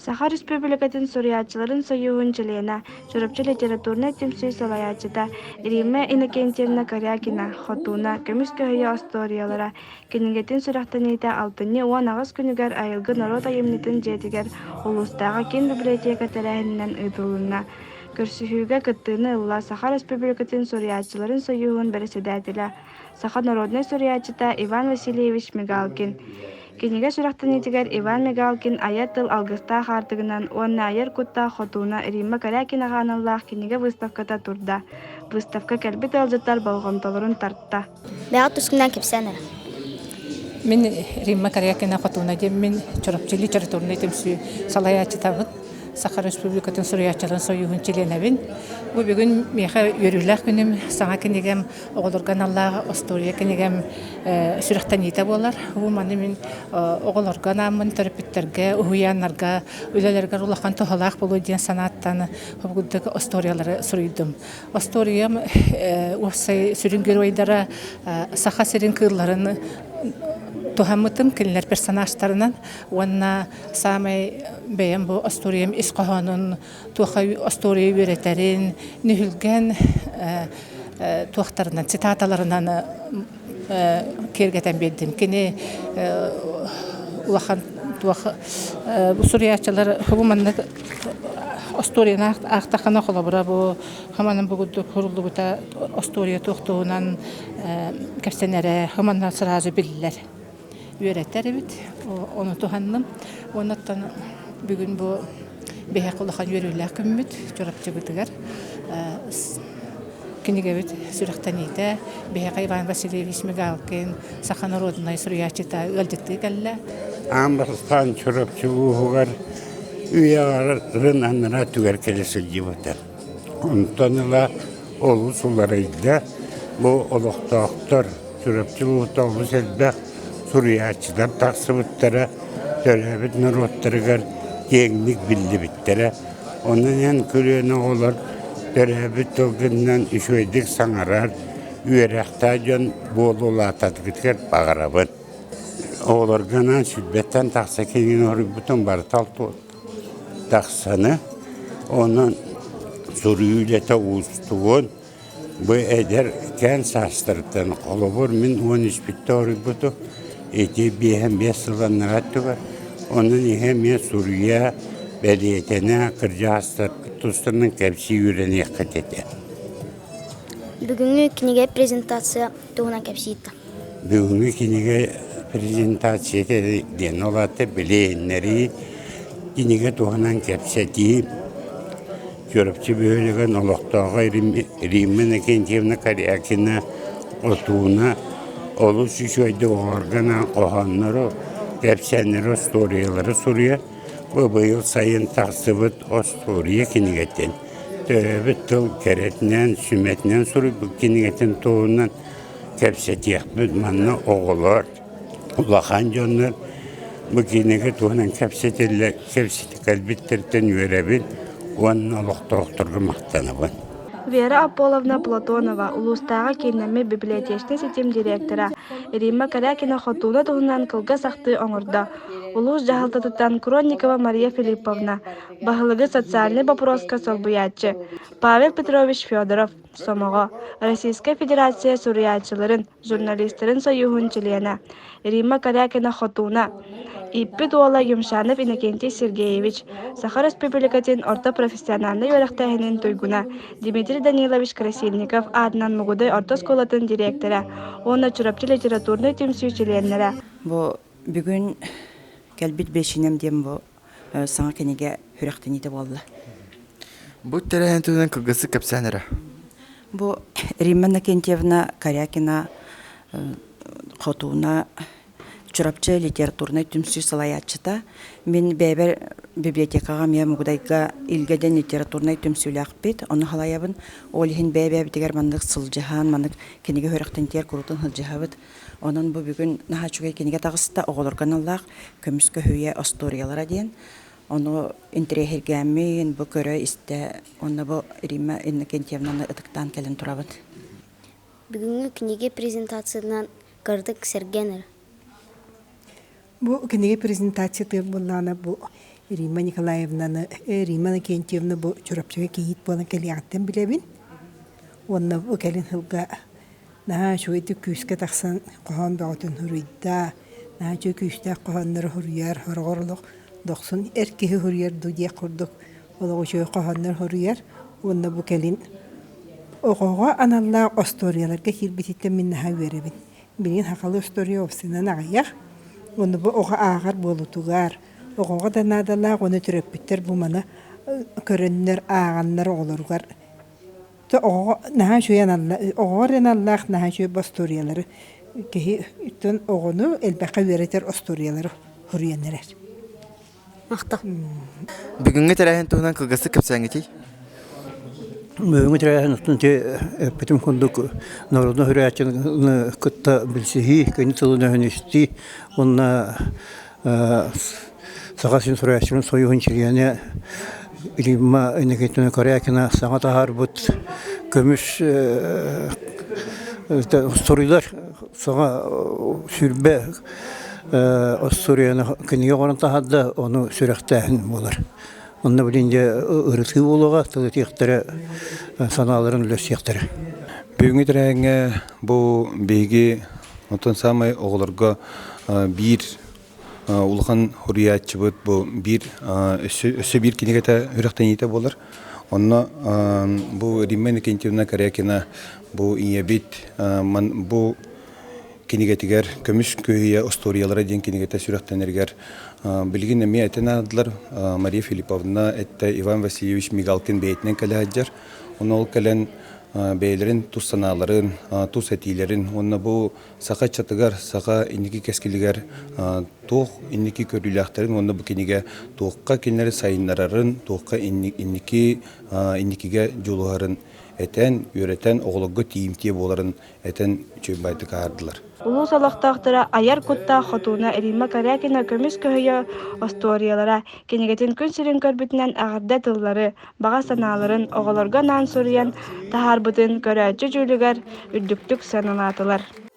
Саха Республикатын суруйааччыларын сойууһун чилиэнэ, Чурапчы литературнай түмсүү салайааччыта Римма Иннокентьевна Корякина «Хотууна, көмүс көһүйэ остуоруйалара» кинигэтин сүрэхтэниитэ алтынньы 18 күнүгэр Айылгы норуот айымньытын дьиэтигэр улуустааҕы киин библиотека тэрээһининэн ыытылынна. Көрсүһүүгэ кыттыыны ылла Саха Республикатын суруйааччыларын сойууһун бэрэссэдээтэлэ, саха народнай суруйааччыта Иван Васильевич Мигалкин. Кинигэ сүрэхтэниитигэр Иван Мигалкин айар тыл алгыстаах аартыгынан уонна айар куттаах хотууна Римма Корякинаҕа аналлаах кинигэ выставката турда. Выставка кэлбит ыалдьыттар болҕомтолорун тарта. Бэҕэ тускунан кэпсээн эрэ. Мин Римма Корякина Хотууна диэммин Чурапчы литературнай түмсүү салайааччытабын. Саха Республикатын суруйааччыларын сойууһун чилиэнэбин. Бу бүгүн миэхэ үөрүүлээх күнүм, саҥа кинигэм оҕолорго аналлаах остуоруйа кинигэм сүрэхтэниитэ буолар. Бу маны мин оҕолорго анааммын төрөппүттэргэ, уһуйааннарга үлэлэригэр улахан туһалаах буолуо диэн санааттан курдук остуоруйалары суруйдум. Остуоруйам уопсай сүрүн геройдара Саха сирин кыылларын туһаммытым кинилэр персонажтарынан уонна саамай бэйэм бу остуоруйам ис хоһоонун туохха остуоруйа үөрэтэрин, нүһүлгэн туохтарынан, цитаталарынан киэргэтэн биэрдим. Кини улахан туох суруйааччылар бу маннык остуоруйаны аахтаххына холобура бу хаманан бу курдук суруллубута остуоруйа туох туһунан кэпсэнэрэ хаманан сразу биллэр. үөрэтэр эбит. Ону туһанным. Оннуттан бүгүн бу биһиэхэ улахан үөрүүлээх күммүт Чурапчыбытыгар кинигэбит сүрэхтэниитэ биһиэхэ Иван Васильевич Мигалкин саха норуодунай суруйааччыта ыалдьыттыы кэллэ. Аан бастаан Чурапчы улууһугар үйэ аҥарын анараа түгэр кэлэ сылдьыбыта. Онтон ыла олус уларыйда. Бу олохтоохтор Чурапчы улуута олус элбэх суруйааччылар тахсыбыттара, төрөөбүт норуоттарыгар киэҥник биллибиттэрэ. Онон эн көлүөнэ оҕолор төрөөбүт тылгынан үчүгэйдик саҥарар, үөрэхтээх дьон буола улаатаргытыгар баҕарабын. Оҕолорго анаан сүүрбэттэн тахса кинигэни суруйбутум барыта тахсаны. Онон суруйуу үлэтэ уустугун, Бу эдэр кээн саастарыттан, холобур, мин 13-бүттэ оруйбутум, ити 55 сыл аннараа өттүгэр, онон иһэ эмиэ суруйа, бэлиэтэнэ, кырдьаҕастар тустарынан кэпсии үөрэниэххит этэ. Бүгүҥҥү кинигэ презентация туһунан кэпсиир Бүгүҥҥү кинигэ презентацията диэн ол аата билиһиннэрии, кинигэ туһунан кэпсэтии, Чурапчы бөһүөлэгин олохтооҕо Римма Иннокентьевна Корякина Отууна олус үчүгэйдик оҕолорго анаан хоһооннору, кэпсээннэри, остуоруйалары суруйар. Бу быйыл сайын тахсыбыт остуоруйа кинигэтин, төрөөбүт тыл кэрэтинэн, сүмэтинэн суруйбут кинигэтин туһунан кэпсэтиэхпит. Манна оҕолор, улахан дьоннор бу кинигэ туһунан кэпсэтиллэр, кэпсэтэ кэлбиттэртэн үөрэбин уонна олохтоохторго махтанабын. Вера Аполловна Платонова, улуустааҕы кииннэммит библиотечнай ситим директора Римма Корякина Хотууна туһунан кылгас ахтыы оҥордо. Улуус дьаһалтатыттан Кронникова Мария Филипповна, баһылыгы социальнай боппуруоска солбуйааччы Павел Петрович Федоров, Сомоҕо, Российскай Федерация суруйааччыларын, журналистарын сойууһун чилиэнэ Римма Корякина-Хотууна, ииппит уола Юмшанов Иннокентий Сергеевич, Саха Республикатын орто профессиональнай үөрэхтээһинин туйгуна Дмитрий Данилович Красильников аатынан Мугудай орто оскуолатын дириэктэрэ уонна Чурапчы литературнай түмсүү чилиэннэрэ. Бу бүгүн кэлбит бэчинэм диэн бу саҥа кинигэ сүрэхтэниитэ буолла. Бу тэрээһин туһунан кылгастык кэпсээн эрэ. Бу Римма Иннокентьевна Корякина Хотууна Чурапчы литературнай түмсүү салайааччыта. Мин бэйэбэр библиотекаҕа эмиэ Мугудайга Илгэ диэн литературнай түмсүүлээхпит, ону салайабын. Ол иһин бэйэ-бэйэбитигэр маннык сылдьыһан, маннык кинигэ үөрэхтэнтигэр куруутун сылдьыһабыт. Онон бу бүгүн наһаа үчүгэй кинигэ таҕыста, оҕолорго аналлаах Көмүс көһүйэ остуоруйалара диэн. Ону интэриэһиргээммин, бу көрө-истэ уонна бу Римма Иннокентьевнаны ытыктаан кэлэн турабын. Бүгүҥҥү кинигэ презентациятынан кырдык сэргэн эрэ. Бу кинигэ презентациятыгар буоллаҕына бу Римма Николаевнаны, Римма Иннокентьевна бу Чурапчыга кийиит буолан кэлиэҕиттэн билэбин. Уонна бу кэлин сылга наһаа үчүгэйдик күүскэ тахсан хоһоон бөҕөтүн суруйда. Наһаа үчүгэй күүстээх хоһооннору суруйар, сороҕор олох дохсун эр киһи суруйар дуу диэх курдук олох үчүгэй хоһооннор суруйар. Уонна бу кэлин оҕоҕо аналлаах остуоруйаларга киирбититтэн мин наһаа үөрэбин. Билигин сахалыы остуоруйа уопсайынан аҕыйах. Уонна бу оҕо ааҕар буолуутугар оҕоҕо да наадалаах уонна төрөппүттэр бу маны көрөннөр, ааҕаннар оҕолоругар оҕоҕо наһаа үчүгэй аналлаах оҕоҕо эрэ аналлаах наһаа үчүгэй остуоруйалары киһи оҕону элбэххэ үөрэтэр остуоруйалары суруйан эрэр. Махтал. Бүгүҥҥү тэрээһин туһунан кылгастык кэпсээҥҥитий? Бүгүҥҥү тэрээһин устун ити эппитим курдук народнай суруйааччыны кытта билсиһии, кини тылын-өһүн истии уонна Саха сирин суруйааччыларын сойууһун чилиэнэ Римма Иннокентьевна Корякина саҥа таһаарбыт көмүс суруйдар саҥа 20 остуоруйаны кинигэ оҥорон таһаарда, ону сүрэхтээһин буолар. Онно билин дьэ ырытыы буолуоҕа, тыл этиэхтэрэ, санааларын үллэстиэхтэрэ. Бүгүҥҥү тэрээһиҥҥэ бу биһиги оттон саамай оҕолорго биир улахан суруйааччыбыт бу биир өссө, өссө биир кинигэтэ үрэхтэниитэ буолар. Онно бу Римма Иннокентьевна Корякина бу ийэбит бу кинигэтигэр «Көмүс күөһүйэ остуоруйалара» диэн кинигэтэ сүрэхтэнэригэр билигин эмиэ этэн аадылар Мария Филипповна эттэ Иван Васильевич Мигалкин бэйэтинэн кэлэ сылдьар. Онно ол кэлэн бэйэлэрин тус санааларын, тус этиилэрин уонна бу саха ыччатыгар, саха инники кэскилигэр туох инники көрүүлээхтэрин уонна бу кинигэ туохха кинилэри сайыннарарын, туохха инники инникигэ дьулуһарын этэн, үөрэтэн оҕолорго тиийимтиэ буоларын этэн үчүгэй баайдык аһардылар. Улуус олохтоохторо айар куттаах хотууна Римма Корякина көмүс көһүйэ остуоруйалара кинигэтин күн сирин көрбүтүнэн эҕэрдэ тыллары, баҕа санааларын оҕолорго анаан суруйан таһаарбытын көрөөччү дьүүлүгэр үрдүктүк сыаналаатылар.